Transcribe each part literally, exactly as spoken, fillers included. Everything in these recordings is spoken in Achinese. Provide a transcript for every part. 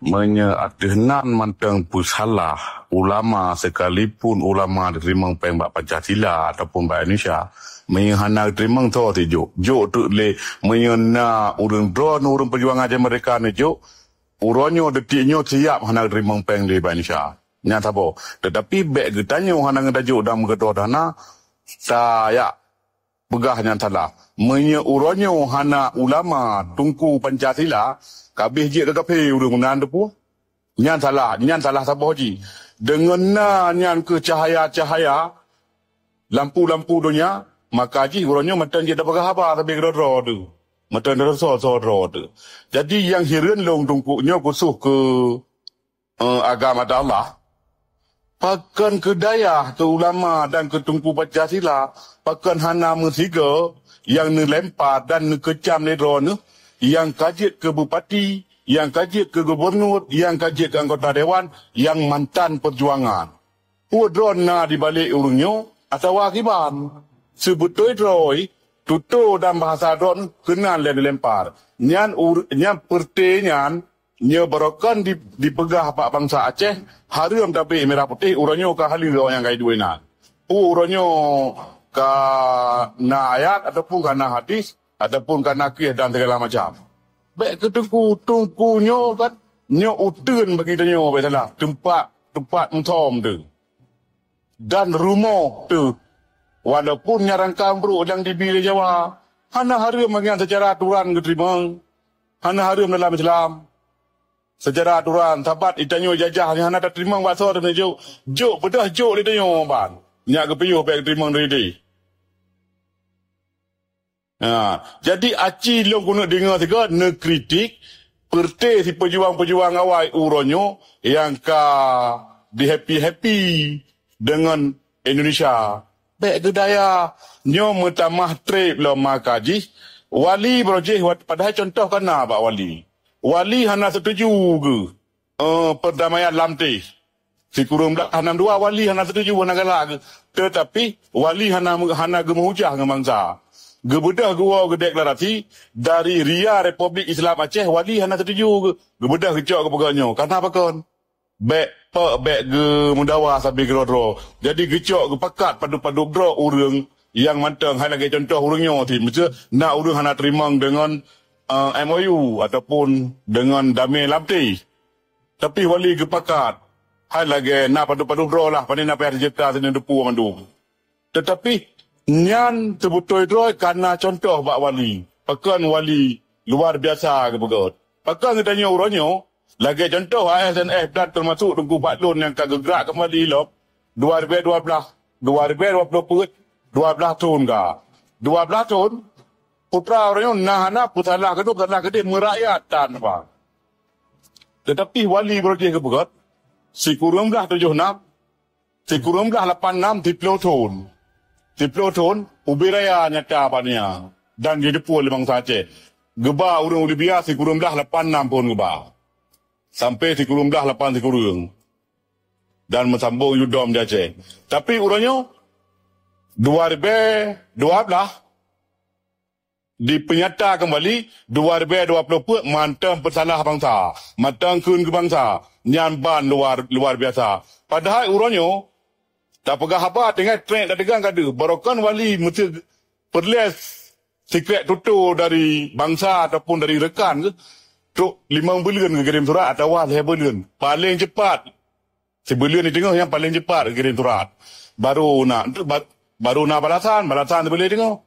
Meunyoe ateueh nan mantong peusalah ulama, sekalipun ulama jiteurimong péng bak Pancasila ataupun bak Indonesia, meunyoe hana jiteurimong, soe jijok? Jok teuk lé, meunyoe na ureuëng droeneuh, ureuëng peujuangan Aceh Merdeka neujok, uroe nyoe, detik nyoe siap hana jiteurimong péng lé bak Indonesia. Nyan saboh. Tetapi bék geutanyoe hana geutanyoe dan meugadôh dana, tajak peugah nyan salah. Meunyoe uroe nyoe hana ulama, teungku Pancasila, ka abéh jeuet keu kafé ureuëng meunan teupeue. Nyan salah, nyan salah saboh jih. Deungon na nyan keu cahya-cahya lampu-lampu donya, maka jih uroe nyoe mantong jeuet tapeugah haba sabe keudroe-droe teuh. Mantong droe-droe teuh. Jadi nyang hireuen lôn teungku nyoe khusos keu eh, agama Allah, pakon keu dayah, keu ulama dan keu teungku Pancasila, pakon hana meusigoe nyang neulempar dan neukeucam lé droeneuh, nyang ka jeuet keu bupati, nyang ka jeuet keu gubernur, nyang ka jeuet keu anggota dewan, nyang mantan peujuangan. Peue droe na dibalek ureuëng nyoe atawa kiban? Seubeutôi droe, tutoe dan bahasa droe keunan lé neulempar. Nyan ur-, nyan peureuté nyan Nyoe barokon di, dipeugah bak bansa Aceh, hareuem tabek mirah putéh, uroe nyoe ka haleue awak nyang ka iduek inan. Peue uroe nyoe ka na ayat ataupun ka na hadis ataupun ka na kieh dan segala macam. Bék keu teungku, teungku nyoe kan, nyoe uteuen bagi tanyoe bék salah, teumpat, teumpat meusom teuh. Dan rumoh teuh. Walaupun nyan rangka brok nyang dibi lé Jawa, hana hareuem nyan seucara aturan geuteurimong. Hana hareuem dalam Islam. Seucara aturan, sabat itanyoe jajah nyan hana tateurimong bak soe teuh neujok. Jok beudôh jok lé tanyoe ban. Nyak geupiôh bék geuteurimong dari deh. Ha, jadi aci lôn keuneuk deungoe sigoe neukritik peureuté sipeujuang-peujuang awai uroe nyoe nyang ka di-happy-happy deungon Indonesia. Bék geudaya, nyoe meutamah treb lom maka jih Wali Brojeh, padahai contoh ka na bak Wali. Wali hana setuju geuh eh, perdamaian lam teh. Sikureueng blah nam dua Wali hana setuju, hana galak geuh. Tetapi Wali hana hana geumeuhujah ngon bansa. Geubeudôh geuwoe geudeklarasi dari Ria Republik Islam Aceh, Wali hana setuju geuh. Geubeudôh geucok geupeugah nyoe, kana pakon? Bék pok bék geumeudawa sabe keudroe-droe. Jadi geucok geupakat padub-padub droe ureuëng nyang mantong hai lagée contoh ureuëng nyoe ti. Meuseu na ureuëng hana teurimong deungon eh, M O U ataupun deungon damé lam teh. Tapi Wali geupakat, hai lagée na padub-padub droe lah, pane na payah teucebta sinan deupue mandum. Tetapi nyan teubeutôi droe kana contoh bak Wali. Pakon Wali luar biasa geupeugét. Pakon geutanyoe uroe nyoe, lagée contoh A S N F dan teumasuk Teungku Fadlon nyang ka geugrak keumbali lom dua ribée dua blaih, dua ribée dua ploh peuet, dua blaih thon ka. Dua blaih thon, putra uroe nyoe na hana peusalah keudeh, peusalah keudeh meurakyat tan ba. Teutapi Wali Brojeh geupeugét, sikureueng blaih tujoh nam, sikureueng blaih lapan nam, siploh thon. Siploh thon, ubé raya nyata bak donya dan jiteupeue lé bansa Aceh. Geuba ureuëng u Libya sikureueng blaih lapan nam phon geuba. Sampai sikureueng blaih lapan sikureueng. Dan meusambong yue dom di Aceh. Tapi uroe nyoe, dua ribée dua blaih, dipeunyata keumbali dua ribée dua ploh peuet mantong peusalah bansa, mantong kheun keu bansa, nyan ban luar, luar biasa. Padahai uroe nyoe, tapeugah haba tinggai trek tateugang ka deuh, barokon Wali meuseu peureulée sikrék tutoe dari bansa ataupun dari reukan geuh, trok limong buleuen geukirém surat atawa lhée buleuen. Paleng cepat, sibuleuen di teungoh nyang paleng cepat geukirém surat. Baru na, ba-, baru na balasan, balasan sibuleuen di teungoh.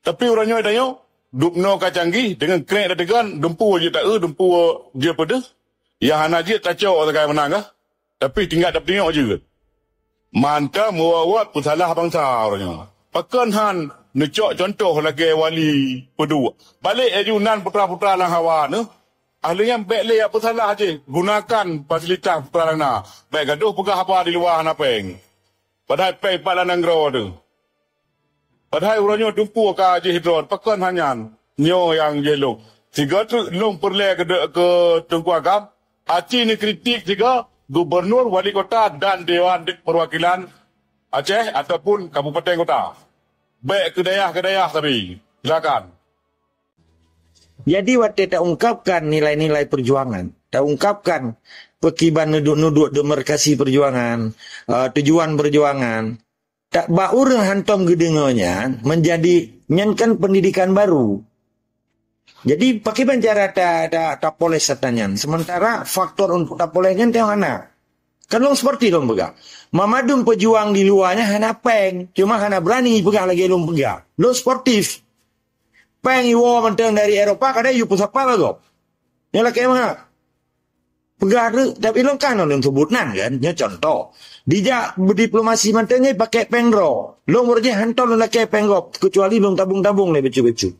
Tapi uroe nyoe tanyoe, dubnoe ka canggih, deungon krek tateugon, dumpu jeuet taeu, dumpu jeuet peudeuh. Nyang hana jeuet tacok sagai meunan gah. Tapi tinggai tapeutingok jeuet. Mantong meuwot-wot peusalah bansa uroe nyoe. Pakon han neucok contoh lagée Wali peuduek. Balek laju nan putra-putra lam hawa neuh. Ahli nyan bék lé jak peusalah jih. Gunakan fasilitas putra lam na. Bék gadoh peugah haba di luwa hana péng. Padahai péng pat lam nanggroe teuh. Padahai uroe nyoe dumpu ka jih droe, pakon han nyan? Nyoe nyang jih lôn. Sigoe treuk lôn peureulée keu, keu Teungku Agam, aci neukritik sigoe gubernur, wali kota dan dewan de-, perwakilan Aceh ataupun kabupaten kota. Bék keu dayah-keu dayah sabe. Silakan. Jadi watée taungkapkan nilai-nilai perjuangan, taungkapkan peukiban nuduek-nuduek demarkasi perjuangan, eh, tujuan perjuangan, tak bak ureuëng hantom geudeungoe nyan menjadi nyan kan pendidikan baru. Jadi pakriban cara ta, ta, tapoles atra nyan, sementara faktor untuk tapoles nyan teuh hana. Kan lôn seperti lôn peugah, mandum pejuang di luwa nyan hana péng, cuma hana berani peugah lagée lôn peugah. Lôn sportif. Péng iwoe mantong dari Eropa, kadang yue peusapa lagoe. Nyoe lakée mangat. Peugah reuek, tapi lôn kan lôn sebut nan kan, nyoe contoh. Dijak berdiplomasi mantong nyoe pakai péng droe. Lôn beureuja hantom lôn lakée péng gob, kecuali lôn tabung-tabung lé bacut-bacut.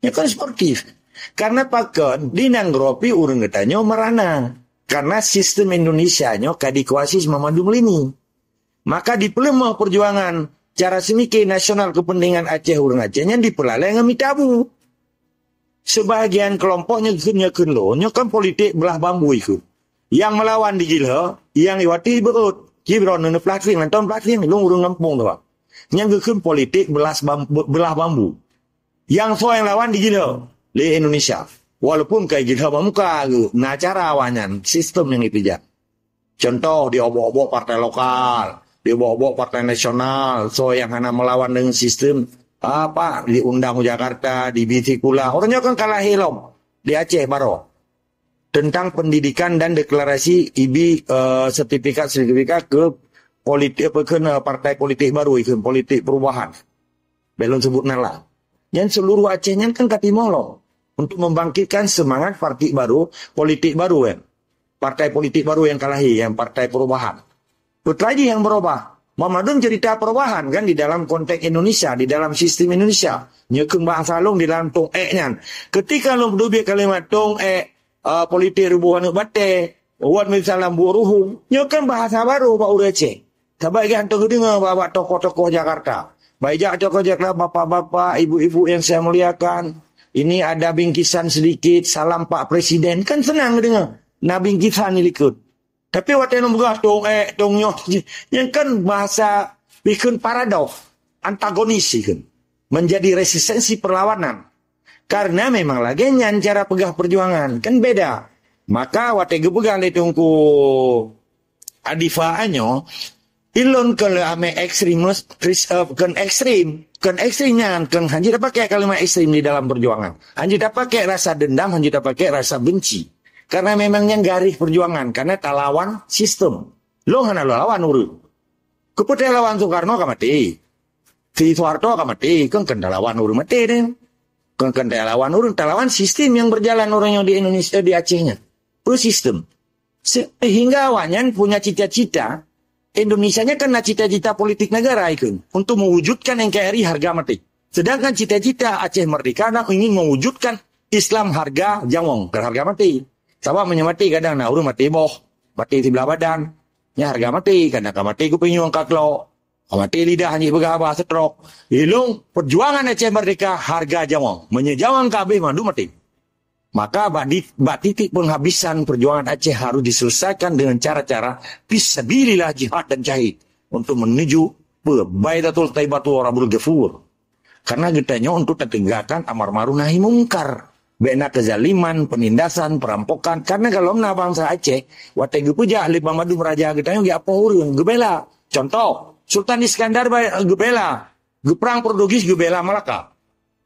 Nyoe kan sportif. Karena pakon di nanggroe pih ureuëng geutanyoe merana. Karena sistem Indonesia nyoe ka dikuasai sama mandum lini. Maka dipeuleumoh perjuangan cara semike nasional kepentingan Aceh ureuëng Aceh nyan dipeulalée ngon mita bu. Sebahagian kelompok nyoe kheun nyoe kheun lôn, nyoe kan politik belah bambu ikheun. Yang melawan di jilha, yang iwati beut. Jibron neuplastik, nonton plastik, lôn ureuëng gampông tu. Nyang geukheun politik belas bam, belah bambu. Yang soe nyang lawan di jilha lé Indonesia. Walaupun kai jilha bamuka geuh, na cara awaknyan, sistem nyang ipijak. Contoh, di obok-obok partai lokal, di obok-obok partai nasional, soe nyang hana melawan dengan sistem, apa, diundang ke Jakarta, di B T Kula. Orang nyoe kan kalah ilom di Aceh baroe. Tentang pendidikan dan deklarasi ibi, eh, sertifikat-sertifikat ke politik, apa ke, eh, partai politik baru, ikut politik perubahan. Belum sebut nala. Yang seluruh Aceh nyan kan kati molo untuk membangkitkan semangat partai baru, politik baru kan. Partai politik baru yang kalahi, yang partai perubahan. Putra ji yang berubah. Mamadun cerita perubahan kan di dalam konteks Indonesia, di dalam sistem Indonesia. Nyekung bahasa long di dalam tong ek nyan. Ketika long dubi kalimat tong ek, uh, politik rubuh aneuk batée, wat misalnya buruhu, nyoe kan bahasa baru bak ureuëng Aceh. Sabai geuh hantom geudeungoe bak tokoh-tokoh Jakarta. Baik jak tokoh Jakarta, bapak-bapak, ibu-ibu yang saya muliakan. Ini ada bingkisan sedikit, salam Pak Presiden. Kan senang geudeungoe. Na bingkisan di likot. Tapi watée nang peugah tong ek, tong nyoe, yang kan bahasa ikheun paradoks, antagonis ikheun. Menjadi resistensi perlawanan. Karena memang lagée nyan cara peugah perjuangan, kan beda. Maka watée geupeugah lé Teungku Adifa nyoe, ilon ke le ame ekstremis, kris, uh, bukan ekstrem, bukan ekstrem nyan, kan hanya dipakai kalimat ekstrem di dalam perjuangan. Hanya dipakai rasa dendam, hanya dipakai rasa benci. Karena memang yang garis perjuangan, karena talawan sistem. Lo hana lo lawan urut. Kepeuteh lawan Soekarno ka mati. Si Soeharto ka mati, kan kena lawan ureuëng mati deh. Kan kena lawan ureuëng, talawan sistem yang berjalan orang yang di Indonesia, di Acehnya. Itu sistem. Sehingga awaknyan punya cita-cita, Indonesia nya kan cita-cita politik negara itu untuk mewujudkan N K R I harga mati. Sedangkan cita-cita Aceh Merdeka nak ingin mewujudkan Islam harga jawong, bukan harga mati. Sabab meunyoe mati kadang na ureuëng mati boh, mati siblah badan. Nya harga mati, kadang ka mati kupinyueng ka klok. Mati lidah hana jipeugah haba, stroke. Ilong perjuangan Aceh Merdeka harga jawong. Meunyoe jawong ka habéh mandum mati. Maka bak, di, bak titik penghabisan perjuangan Aceh harus diselesaikan dengan cara-cara fisabilillah, jihad dan syahid untuk menuju pe Baidatul Thaibatu Rabbul Ghafur. Karena geutanyoe untuk tategakkan amar ma'ruf nahi mungkar. Bék na kezaliman, penindasan, perampokan. Karena kalau na bangsa Aceh, watée geupeujak lé banmandum raja geutanyoe, geuapoh ureuëng, geubela. Contoh, Sultan Iskandar ba-, geubela, geuprang Portugis, geubela Malaka.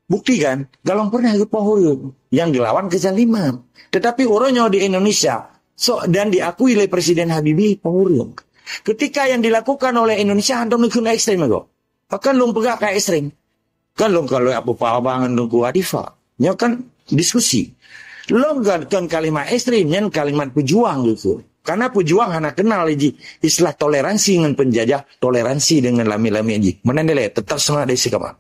Bukti kan, galong pernah geupoh ureuëng yang gelawan kezaliman. Tetapi ureuëng nyoe di Indonesia, sok dan diakui oleh Presiden Habibie poh ureuëng. Ketika yang dilakukan oleh Indonesia hantom neukheun ekstrem ago. Bahkan lôn peugah ka ekstrem. Kan lôn kalau apa paham ngon Teungku Adifa. Nyoe kan diskusi. Lôn kan, kan kalimat ekstrem, nyan kalimat pejuang gitu. Karena pejuang hana kenal ji istilah toleransi ngon penjajah, toleransi dengan lami-lami ji. Meunan dilée, tetap semangat dari sikap.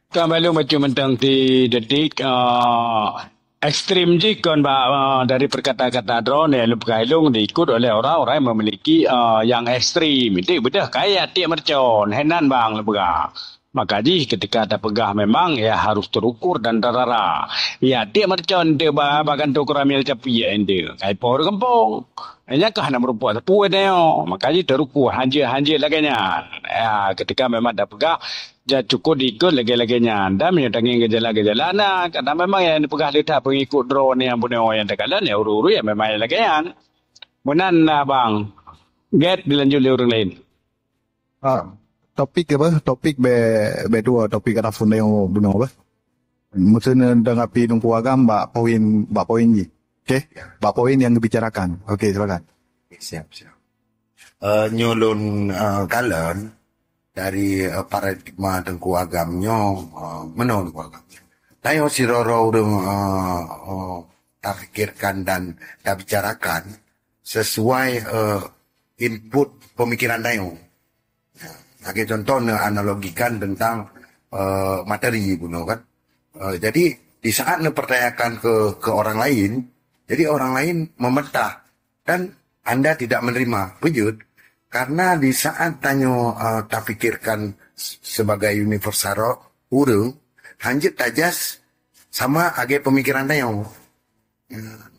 Ka balu bacut mantong di detik, ah, ekstrem jih kon ba, ah, dari perkata-kata droeneuh lôn peugah ilong diikut oleh orang-orang yang memiliki, ah, yang ekstrem. Itu bedah kaya tiek mercon, henan bang lôn peugah. Maka jih ketika tapeugah memang ya harus terukur dan terarah. Ya tiek mercon teu ba, ba gantung kuramil capi ya ende. Kai poh gampong. Nya kah na meurupok sapeue nyoe. Maka jih terukur hanjeuet-hanjeuet lagée nyan. Ya ketika memang tapeugah Ya cukup diikot lagée-lagée nyan. Dan meunyoe tangieng geujalan-geujalan na, kadang memang nyang neupeugah leuta peungikot droe nyang bunoe nyang takalon ya ureuëng-ureuëng nyang memang lagée nyan. Meunan na bang. Get dilanjut lé ureuëng lain. Ah, topik apa? Topik be be dua topik kata phone yang bunoe apa? Mesti tanggapi Teungku Agam bak poin bak poin ji. Okey, bak poin yang dibicarakan. Okey, silakan. Siap, siap. Uh, nyulun uh, kalon dari uh, paradigma Teungku Agam nyoe uh, meunoe Teungku Agam. Tanyoe sidroe ureuëng uh, uh, tafikirkan dan tabicarakan sesuai uh, input pemikiran tanyoe. Lagée contoh neuanalogikan tentang uh, materi bunoe kan. Uh, jadi di saat neupertanyakan ke ke orang lain, jadi orang lain mementah dan anda tidak menerima. Beujeuet, karena di saat tanyoe uh, tafikirkan sebagai universal ureuëng, hanjeuet tajas sama agée pemikiran tanyoe.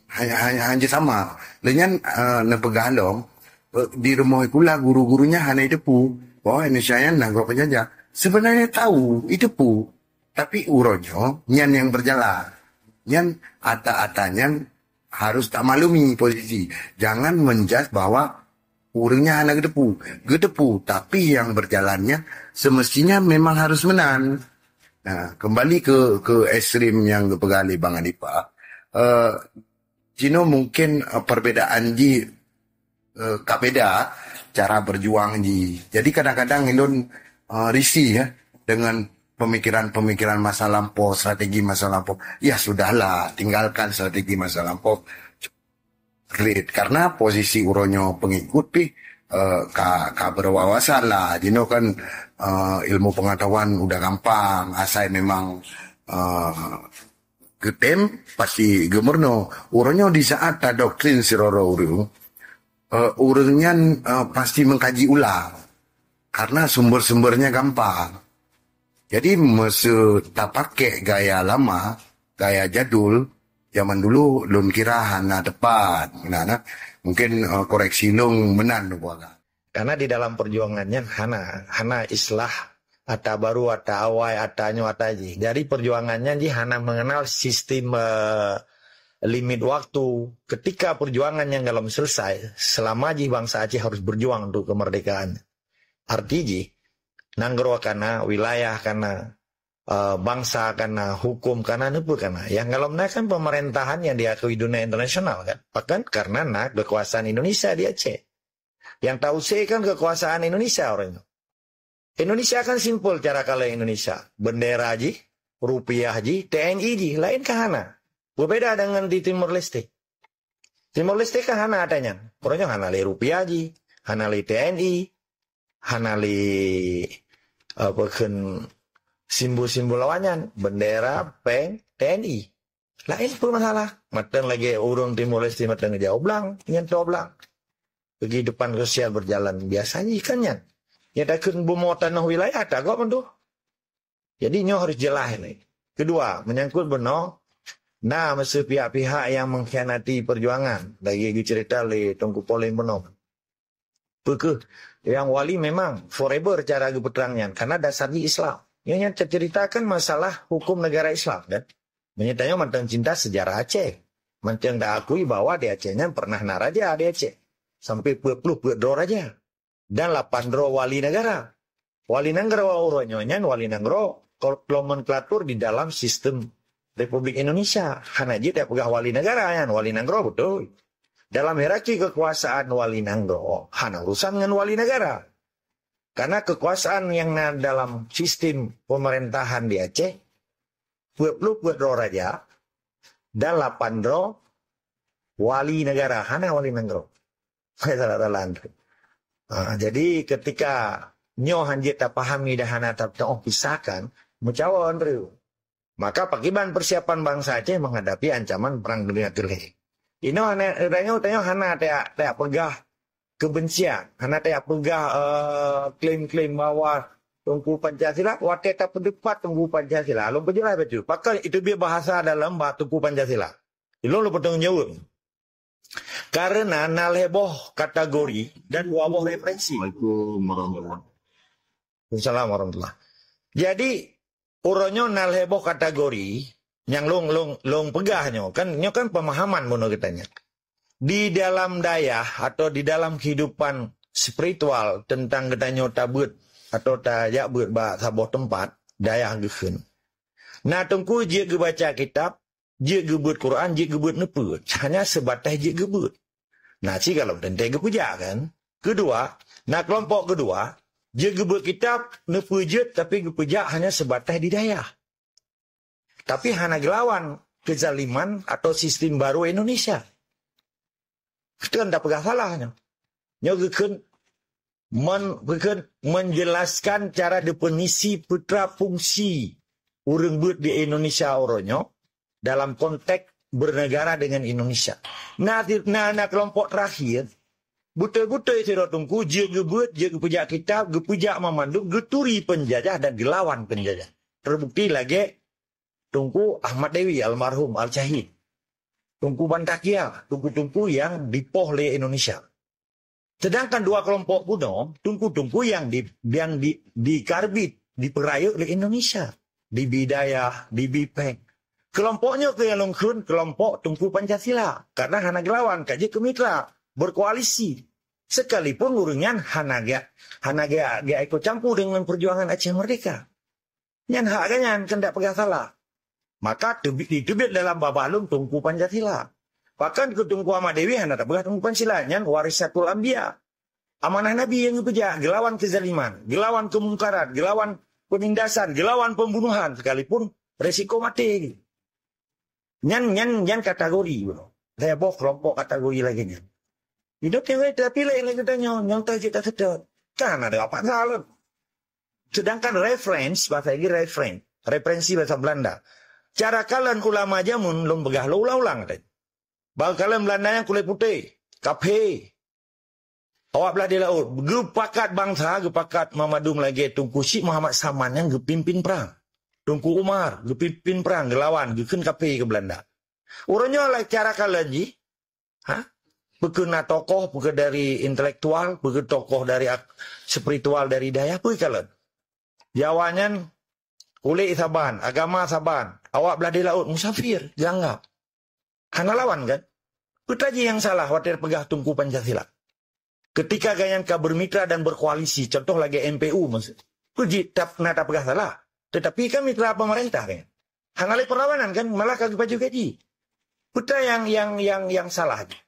Hanya, hanya, hanya sama. Lenyan uh, neupeugah lom uh, di rumoh kula guru-gurunya hana iteupeu bahwa Indonesia nyan nanggroe penjajah. Sebenarnya tahu, iteupeu. Tapi uroe nyoe nyan yang berjalan. Nyan ata-ata nyan harus tak maklumi posisi. Jangan menjas bahwa ureuëng nyan hana geuteupu. Geuteupu, tapi yang berjalannya semestinya memang harus meunan. Nah, kembali ke ke ekstrim yang geupeugah lé Bang Hanifa, uh, Cino mungkin uh, perbedaan jih uh, ka beda cara berjuang jih. Jadi kadang-kadang ilun uh, risih ya dengan pemikiran-pemikiran masa lampau, strategi masa lampau. Ya sudahlah, tinggalkan strategi masa lampau. Great, karena posisi uroe nyoe pengikut pih uh, ka ka berwawasan lah. Jino kan uh, ilmu pengetahuan udah gampang, asai memang uh, geutem pasti geumeurunoe. Uroe nyoe di saat tadoktrin sidroe ureuëng, uh, ureuëng nyan uh, pasti mengkaji ulang karena sumber-sumbernya gampang. Jadi meuseu tapakai gaya lama, gaya jadul, zaman dulu lôn kira hana tepat. Nah, nah. Mungkin uh, koreksi lôn meunan Teungku Agam. Karena di dalam perjuangan nyan hana hana islah ata baru, ata awai, ata nyoe, ata jih. Dari perjuangan nyan jih hana mengenal sistem uh, limit waktu. Ketika perjuangan nyan galom selesai, selama jih bangsa Aceh harus berjuang untuk kemerdekaan. Arti jih, nanggroe kana, wilayah kana, uh, bangsa kana, hukum kana, neupeu kana. Yang galom na kan pemerintahan yang diakui dunia internasional kan. Bahkan karena na kekuasaan Indonesia di Aceh. Yang tausé kan kekuasaan Indonesia orang itu. Indonesia kan simpel cara kalau Indonesia. Bendera jih, rupiah jih, T N I jih, lain kan hana. Berbeda dengan di Timor Leste. Timor Leste kan hana ata nyan. Orang hana lé rupiah jih, hana lé T N I, hana lé apa kheun simbol-simbol awaknyan, bendera, peng, T N I. Lain pun masalah. Mateng lagi ureuëng Timor Leste mateng jauh blang, nyentuh blang. Kehidupan sosial berjalan biasa jih kan nyan. Nyata kheun bumoe tanoh wilayah tak gop tu. Jadi nyoe harus jelas ini. Kedua, menyangkut bunoe na meusu pihak-pihak yang mengkhianati perjuangan lagi dicerita oleh Teungku Poleng bunoe. Peukeuh yang wali memang forever cara geupeutrang nyan karena dasar jih Islam. Yang yang terceritakan masalah hukum negara Islam kan. Menyatanya mantang cinta sejarah Aceh. Mantang dah akui bahwa di Aceh nyan pernah na raja di Aceh. Sampai peuet puluh peuet droe raja. Dan lapan droe wali negara. Wali nanggroe uroe nyoe nyan wali nanggroe nomenklatur di dalam sistem Republik Indonesia. Hana jeuet tapeugah wali negara nyan, wali nanggroe beutôi. Dalam hierarki kekuasaan wali nanggroe hana urusan ngon wali negara. Karena kekuasaan yang na dalam sistem pemerintahan di Aceh, peuet puluh peuet droe raja dan lapan droe wali negara, hana wali nanggroe. Salah-salah tu. Ha, jadi ketika nyoe hanjeuet tapahami dan hana tapeutuoh pisahkan, meucawa Andrew. Maka pakiban persiapan bangsa Aceh menghadapi ancaman perang dunia keulhée. Inoe hana, tanyoe, tanyoe hana tayak, tayak peugah kebencian, hana tayak peugah uh, klaim-klaim bahwa Teungku Pancasila, watée tapeudebat Teungku Pancasila, lôn peujeulaih bacut. Pakon itu biar bahasa dalam bah Teungku Pancasila. Ilôn lôn bertanggung jawab. Karena na lhée boh kategori dan dua boh referensi. Assalamualaikum warahmatullahi wabarakatuh. Waalaikumsalam warahmatullahi. Jadi, uroe nyoe na lhée boh kategori nyang long, long, long peugah nyoe. Kan, nyoe kan pemahaman bunoe geutanyoe. Di dalam dayah atau di dalam kehidupan spiritual tentang geutanyoe tabeuet atau tajak beuet bak saboh teumpat, dayah geukheun. Na teungku jeuet geubaca kitab, jeuet geubeuet Quran, jeuet geubeuet neupeu. Hanya seubatéh jeuet geubeuet. Na sigohlom teuntée geupeujak kan. Keudua, na keulompok keudua, jeuet geubeuet kitab, neupeujeuet tapi geupeujak hanya seubatéh di dayah. Tapi hana geulawan kezaliman atau sistem baru Indonesia. Keuteun tapeugah salah nyoe. Nyoe geukheun men-, geukheun menjelaskan cara definisi peue teuma fungsi ureuëng beuet di Indonesia uroe nyoe dalam konteks bernegara dengan Indonesia. Na, na, na kelompok terakhir, beutôi-beutôi sidroe teungku jeuet geubeuet, jeuet geupeujak kitab, geupeujak mamandum, geuturi penjajah dan geulawan penjajah. Terbukti lagée Teungku Ahmad Dewi almarhum al-syahid. Teungku Bantakia, teungku-teungku yang dipoh lé Indonesia. Sedangkan dua kelompok bunoe, teungku-teungku yang di, yang di, dikarbit, dipeurayeuk lé Indonesia. Di Bidayah, di Bipeng. Kelompok nyoe keu nyang lôn kheun kelompok Teungku Pancasila. Karena hana geulawan, ka jeuet keu mitra, berkoalisi. Sekalipun ureuëng nyan hana geuh, hana geuh, geuh ikut campur dengan perjuangan Aceh Merdeka. Nyan hak geuh nyan, keuneuk peugah salah. Maka teubiet, teubiet dalam babah lôn Teungku Pancasila. Bahkan keu Teungku Ahmad Dewi hana tapeugah Teungku Pancasila, nyan warisatul anbiya. Amanah Nabi nyang geupeujak, geulawan kezaliman, geulawan kemungkaran, geulawan penindasan, geulawan pembunuhan, sekalipun resiko maté. Nyan, nyan, nyan kategori. Lhée boh kelompok kategori lagée nyan. Hidup yang tapi lain lagée tanyoe, nyang tajeuet taseutôt. Kan ada apa salah. Sedangkan reference, bahasa Inggris reference, referensi bahasa Belanda. Cara kalon ulama jameun lôn peugah lôn ulang-ulang tadi. Bahwa kalon Belanda nyang kulét putéh, kaphé. Awak blah di laôt, geupakat bansa, geupakat mamandum lagée Teungku Syik Muhammad Saman nyang geupimpin prang. Teungku Umar geupimpin prang geulawan, geukheun kaphé keu Belanda. Uroe nyoe lagée cara kalon jih, ha? Peu keuh na tokoh, peu keuh dari intelektual, peu keuh tokoh dari ak-, spiritual dari dayah, peu keuh kalon. Jawa nyan kulét saban, agama saban, awak blah di laôt, musafir, geuanggap. Hana lawan kan? Peue teuma jih nyang salah watée peugah Teungku Pancasila. Ketika gobnyan ka bermitra dan berkoalisi, contoh lagée M P U maksud. Peue jih tap-, na tapeugah salah. Tetapi kan mitra pemerintah kan. Hana lé perlawanan kan, malah ka geupajoh gaji. Peue teuma nyang, nyang, nyang, nyang salah jih.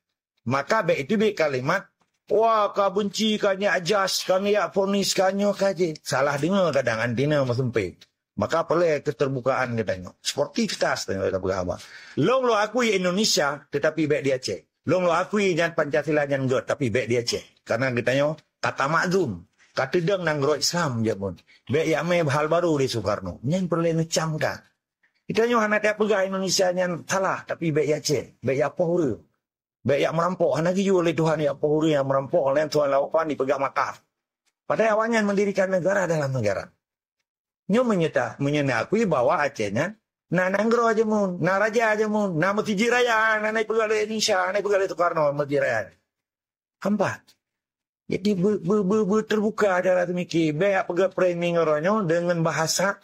Maka bék teubiet kalimat, "Wah, ka beunci, ka nyak jas, ka nyak vonis, ka nyoe ka jih." Salah deungoe kadang anteuna meusumpéh. Maka peureulée keterbukaan geutanyoe. Sportivitas tanyoe ka peugah haba. Lôn lôn akui Indonesia, tetapi bék di Aceh. Lôn lôn akui nyan Pancasila nyan göt, tapi bék di Aceh. Karena geutanyoe ka tamakzum, ka teudong nanggroe Islam jameun. Bék jak mé hal baru di Soekarno. Nyan peureulée neucamkan. Geutanyoe hana tapeugah Indonesia nyan salah, tapi bék di Aceh, bék jak poh ureuëng. Bék jak meurampok, hana geuyue lé Tuhan jak poh ureuëng nyang meurampok, laén Tuhan lawan Tuhan jipeugah makar. Padahai awaknyan mendirikan negara dalam negara. Nyoe meunyo ta-, meunyo neuakui bahwa Aceh nyan na nanggroe jameun, na raja jameun, na meuseujid raya, na, na jipeugah lé Indonesia, na jipeugah lé Soekarno meuseujid raya. Hambat. Jadi, be-, be-, be-, be-, terbuka cara teumiki. Bék jak peugah framing uroe nyoe deungon bahasa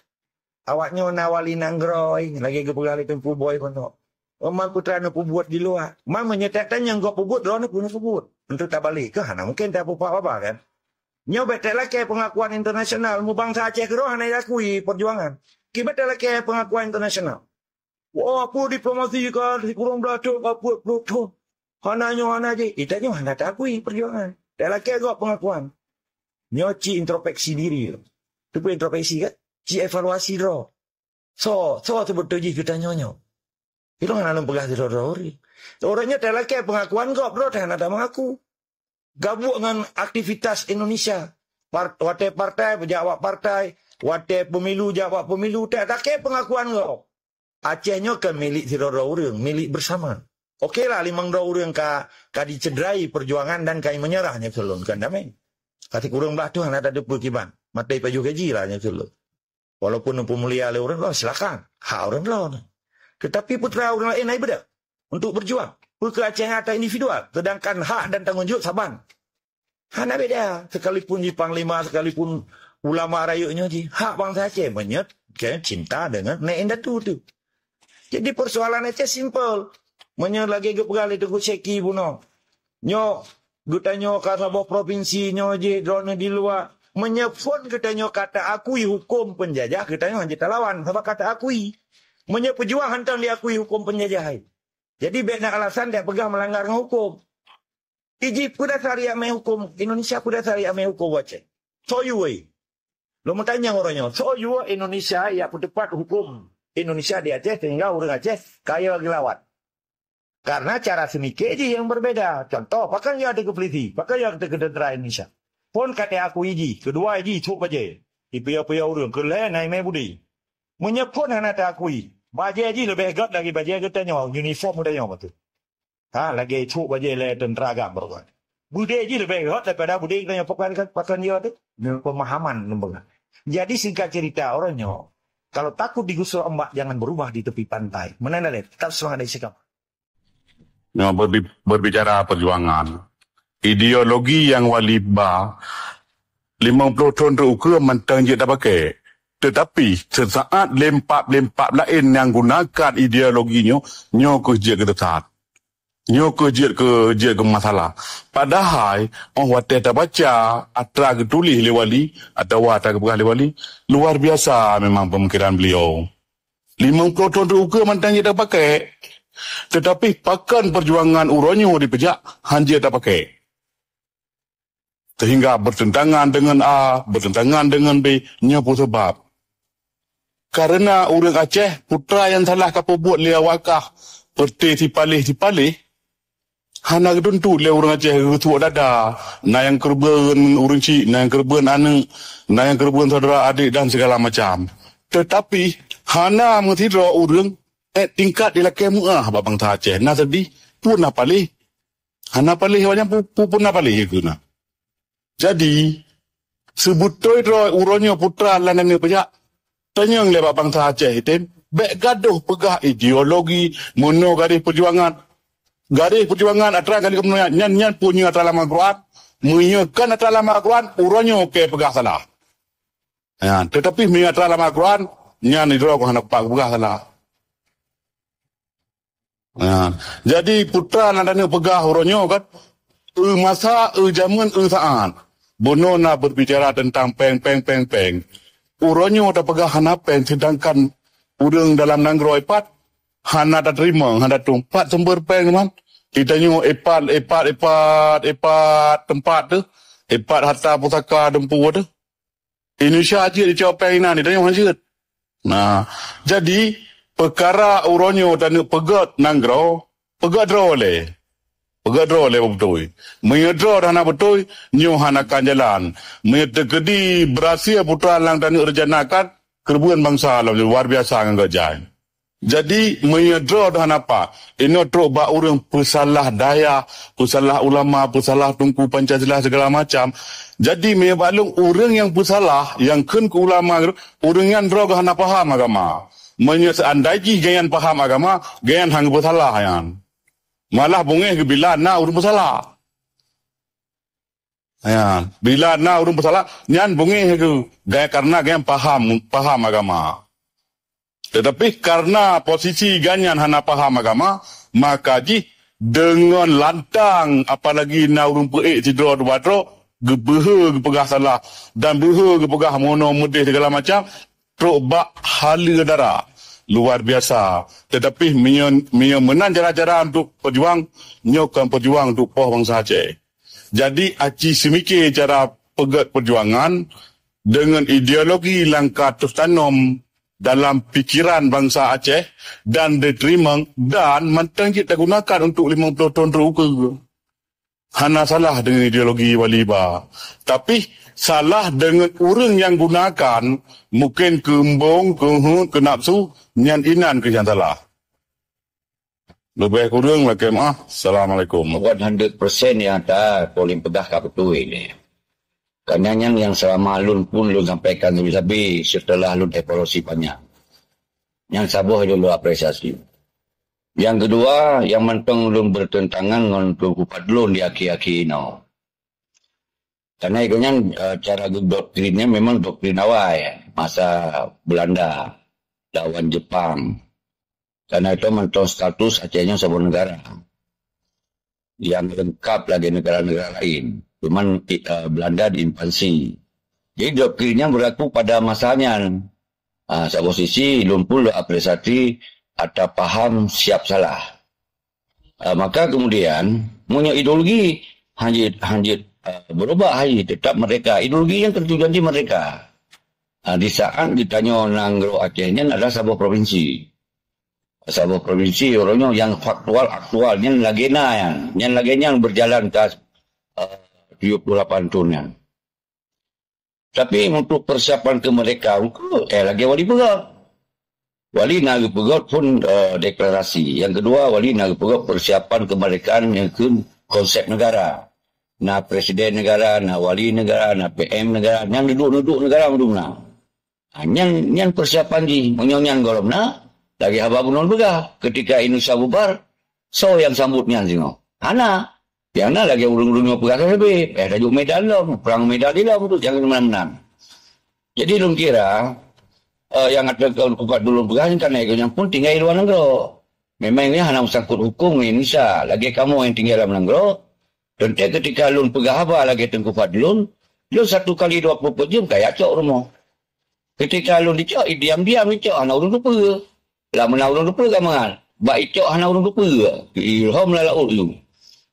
awaknyoe na wali nanggroe, lagée geupeugah lé Teungku Boy keunoe. Man peue teuma neupeubuet di luwa. Man meunyoe that-that nyang gob peubuet, droeneuh pun neupeubuet. Untuk tabalek keuh hana mungken tapeupak babah kan? Nyoe bék talakée pengakuan internasional, meubansa Aceh keudroe hana jiakui perjuangan. Kiban talakée pengakuan internasional. Wah, peue diplomasi ka sikureueng blaih thon, ka peuet ploh thon. Hana nyoe, hana jih. Geutanyoe hana taakui perjuangan. Talakée gob pengakuan. Nyoe cit introspeksi diri. Teupeue introspeksi kan? Cit evaluasi droe. Soe, soe seubeutôi jih geutanyoe nyoe? Ilong hana lôn peugah sidroe-droe ureuëng. Ureuëng nyoe talakée pengakuan gob, droe hana tameungaku. Gabuek ngon aktivitas Indonesia. Par-, watée partai, peujak awak partai. Watée pemilu, jak awak pemilu. Talakée pengakuan gob. Aceh nyoe kon milék sidroe-droe ureuëng, milék bersama. Oke lah, limong droe ureuëng ka, ka dicederai perjuangan dan ka menyerah nyoe keu lôn, kon damé. Ka sikureueng blaih thon hana tateupeue kiban. Maté pajoh gaji lah nyoe keu lôn. Walaupun neupeumulia lé ureuëng laén, silakan. Hak ureuëng laén. Tetapi peue teuma ureuëng laén na beda untuk berjuang. Peue keu Aceh nyang ata individual, sedangkan hak dan tanggung jawab saban. Hana beda. Sekalipun jih panglima, sekalipun ulama rayeuk nyoe jih, hak bansa Aceh meunyoe keu cinta deungon neuk indatu tu. Jadi persoalan Aceh simple. Meunyoe lagée geupeugah lé Teungku Syeki bunoe, nyoe geutanyoe ka saboh provinsi nyoe jih droeneuh di luwa. Meunyoe phon geutanyoe ka taakui huköm peunjajah, geutanyoe hana jeuet talawan sabab ka taakui. Meunyoe peujuang hantom diakui huköm peunjajah hai. Jadi bék na alasan dak peugah meulanggar ngon huköm. Iji peudasar yak mé huköm Indonesia, peudasar yak mé huköm Aceh. Soe yue? Lôn meutanyong uroe nyoe, soe yue Indonesia yak peuteupat huköm Indonesia di Aceh sehingga ureuëng Aceh kaya geulawan? Karena cara seumiké jih nyang berbeda. Contoh, pakon ya teuka polisi, pakon ya teuka tentera Indonesia. Phon ka teuakui jih, keudua jih cok bajée. Ipiya-piya ureuëng, keulhée na imé budi. Meunyoe phon hana teuakui, bajée jih leubeh gét lagi bajée geutanyoe, uniform geutanyoe beutôi. Ha, lagée cok bajée lé tentera agam baroe. Budi jih leubeh gét daripada budi geutanyoe pakon, pakon ya tu. Pemahaman leumbeng. Jadi singkat cerita, orang nyoe, kalau takut digusur ombak, jangan berumah di tepi pantai. Mana dah, tetap semangat dan istiqamah. Nyoe berbi-, berbicara perjuangan, ideologi nyang Wali ba limong ploh thon rot ukeue mantong jeuet tapakai. Tetapi, sesaat lempak-lempak laén nyang gunakan ideologi nyoe, nyoe keuh jeuet keu sesat. Nyoe keuh jeuet keu, jeuet keu masalah. Padahai, óh watée tabaca atra geutuléh lé Wali atawa atra geupeugah lé Wali, luar biasa memang pemikiran beliau. Limong ploh thon rot ukeue mantong jeuet tapakai. Tetapi pakon perjuangan uroe nyoe dipeujak han jeuet tapakai. Sehingga bertentangan dengan A, bertentangan dengan B, nyoe peue sabab? Karena ureuëng Aceh, putra nyang salah ka peubuet lé awak kah, peureute sipaléh-sipaléh, hana geutuntot lé ureuëng Aceh geutuek dada, na nyang keureubeuen ureuëng chik, na nyang keureubeuen aneuëk, na nyang keureubeuen syedara adék dan segala macam. Tetapi, hana meusidroe ureuëng ék tingkat dilakée meuáh bak bansa Aceh. Na seudeh, peue na paléh? Hana paléh awaknyan, peue, peue, peue na paléh keu na. Jadi, seubeutôi droe uroe nyoe putra lam aneuk peujak, tanyong lé bak bansa Aceh item, bék gadoh peugah ideologi meunoe garéh peujuangan. Garéh peujuangan atra garéh keumeunangan nyan, nyan peue nyoe atra lam Al-Quran. Meunyoe kan atra lam Al-Quran, uroe nyoe keu peugah salah. Ya, tetapi meunyoe atra lam Al-Quran, nyan idroe hana pat peugah salah. Ha, jadi putra lam aneuk peugah uroe nyoe kan, eu masa, eu jameun, eu saát. Bunoe na berbicara tentang péng, péng, péng, péng. Uroe nyoe tapeugah hana péng, sedangkan ureuëng dalam nanggroe ipat hana tateurimong, hana tueng pat sumber péng man. Geutanyoe ipat, ipat, ipat, ipat teumpat teuh, ipat harta pusaka dumpeue teuh. Indonesia jeuet icok péng inan, geutanyoe hana jeuet. Nah, jadi, peukara uroe nyoe taneuk peugét nanggroe, peugét droe lé. Peugét droe lé beutôi. Meunyoe droe hana beutôi, nyoe hana akan jalan. Meunyoe teukeudi beurhasil putra nyang taneuk rencanakan, keureubeuen bansa lom luar biasa ngon gét jai. Jadi, meunyoe droe hana pat, inoe trok bak ureuëng peusalah dayah, peusalah ulama, peusalah Teungku Pancasila segala macam. Jadi, meunyoe bak lôn ureuëng nyang peusalah, nyang kheun keu ulama, ureuëng nyan droe hana paham agama. Meunyoe seandai jih gobnyan paham agama, gobnyan hana geupeusalah nyan. Malah beungéh geuh bila na ureuëng peusalah. Ya, bila na ureuëng peusalah, nyan beungéh geuh, gaya karena gobnyan paham, paham agama. Tetapi karena posisi gobnyan hana paham agama, maka jih deungon lantang, apalagi na ureuëng peuék sidroe dua droe, geubeuhe geupeugah salah dan beuhe geupeugah meunoe meudeh segala macam, trok bak haleue dara luar biasa. Tetapi meunyoe, meunyoe meunan cara-cara untuk peujuang, nyoe kon peujuang untuk poh bansa Aceh. Jadi, aci seumiké cara peugét peujuangan deungon ideologi nyang ka teuh tanom dalam pikiran bansa Aceh dan diteurimong dan mantong cit tagunakan untuk limong ploh thon rot ukeue. Hana salah deungon ideologi Wali ba, tapi salah deungon ureuëng nyang gunakan, mungken keu embong, keu heuet, keu nafsu, nyan inan keuh nyang salah. Leubeh kureueng lakée meuáh. Assalamualaikum. One hundred percent nyang ata Pauline peugah ka beutôi lé. Karena nyan nyang selama lôn pun lôn sampaikan sabe-sabe setelah lôn evaluasi panjang. Nyang saboh lôn apresiasi. Nyang keudua, nyang mantong lôn bertentangan ngon Teungku Fadlon di akhé-akhé inoe. Karena itu nyan, eh, cara geudoktrinnya memang doktrin awai masa Belanda lawan Jepang. Karena itu mantong status Aceh nyoe saboh negara yang lengkap lagi negara-negara lain. Cuman, eh, Belanda diinvasi. Jadi doktrinnya berlaku pada masa nyan. Ah, saboh sisi, lôn pun lôn apresiasi ata paham siap salah. Ah, maka kemudian, meunyoe ideologi hanjeuet, hanjeuet, ah, berubah, hai, tetap merdeka. Ideologi yang tertuju di merdeka. Ah, di saat geutanyoe nanggroe Aceh nyan adalah saboh provinsi. Saboh provinsi, uroe nyoe nyang faktual, aktual, nyan lagée na nyan. Nyan lagée nyan berjalan ka, ah, tujuh puluh lapan thon nyan. Tapi untuk persiapan kemerdekaan, eh, lagée Wali peugah. Wali na geupeugah pun, eh, deklarasi. Yang kedua, Wali na geupeugah persiapan kemerdekaan nyang keu konsep negara. Na presiden negara, na wali negara, na P M negara, nyang duduek-duduek negara mandum na. Ha, nyan, nyan persiapan jih. Meunyoe nyan gohlom na, lagée haba bunoe peugah, ketika Indonesia bubar, soe nyang sambot nyan singoh? Hana. Nyang na lagée ureuëng-ureuëng nyang peugah sabe, eh, tajuk medal lom, perang medal ilom tu, jangan meunan-meunan. Jadi lôn kira, eh, nyang ata keu Teungku Fadlun peugah nyan kan, eh, nyan pun tinggai luwa nanggroe. Memang nyan hana meusangkut huköm ngon Indonesia. Lagée kamoe nyang tinggai lam nanggroe, teuntée ketika lôn peugah haba lagée Teungku Fadlun, lôn satu kali dua puluh empat jeuem kaya cok rumoh. Ketika lôn dicok, diam-diam dicok, hana ureuëng teupeue. Lam meunan ureuëng teupeue ka mangat. Bak icok hana ureuëng teupeue. Ilhom lam laôt aju.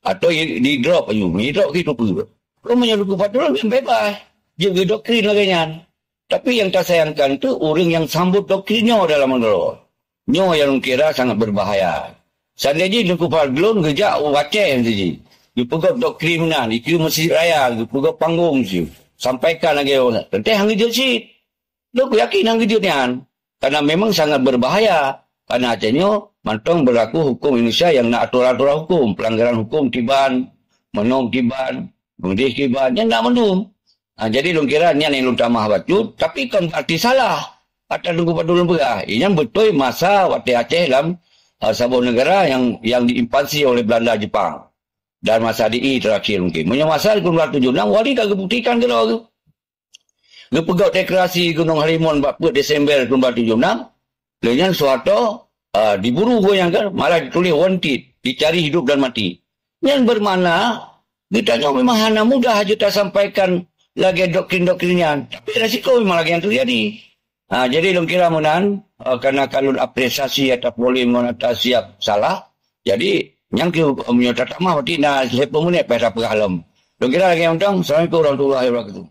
Atau i-, di-drop aju. Di-drop ke teupeue. Kok meunyoe Teungku Fadlun bebas. Jeuet geudoktrin lagée nyan. Tapi nyang tasayangkan tu ureuëng nyang sambot doktrin nyoe dalam nanggroe. Nyoe nyang lôn kira sangat berbahaya. Seandai jih Teungku Fadlun geujak u Aceh teuji. Geupeugöt doktrin meunan, dikeue Mesjid Raya, geupeugöt panggong siu. Sampaikan lagée nyoe. Teuntée han geujeuet cit. Lôn yakin han geujeuet nyan. Karena memang sangat berbahaya. Karena Aceh nyoe mantong berlaku huköm Indonesia nyang na aturan-aturan huköm, pelanggaran huköm kiban, meunong kiban, meudeh kiban, nyan na mandum. Ha, jadi lôn kira nyan nyang lôn tamah bacut, tapi kon berarti salah ata Teungku Fadlun peugah. Inyan beutôi masa watée Aceh lam, ha, saboh negara nyang, nyang diinvasi oleh Belanda Jepang. Dan masa di terakhir mungkin. Meunyoe masa di dua tujuh enam, Wali ka geubuktikan keudroe geuh. Geupeugöt deklarasi Gunong Halimun bak peuet Desember dua tujuh enam, lheueh nyan Soeharto, ah, diburu gobnyan kan, malah dituléh wanted, dicari hidup dan mati. Nyan bermakna, geutanyoe memang hana mudah aju tasampaikan lagée doktrin-doktrin nyan, tapi resiko memang lagée nyan teujadi. Ha, jadi lôn kira meunan, eh, karena ka lôn apresiasi atas polem ngon atas siap salah. Jadi, nyang keu meunyoe tatamah berarti na lhée peuet menit payah tapeugah lom. Lôn kira lagée nyan mantong. Assalamualaikum warahmatullahi wabarakatuh.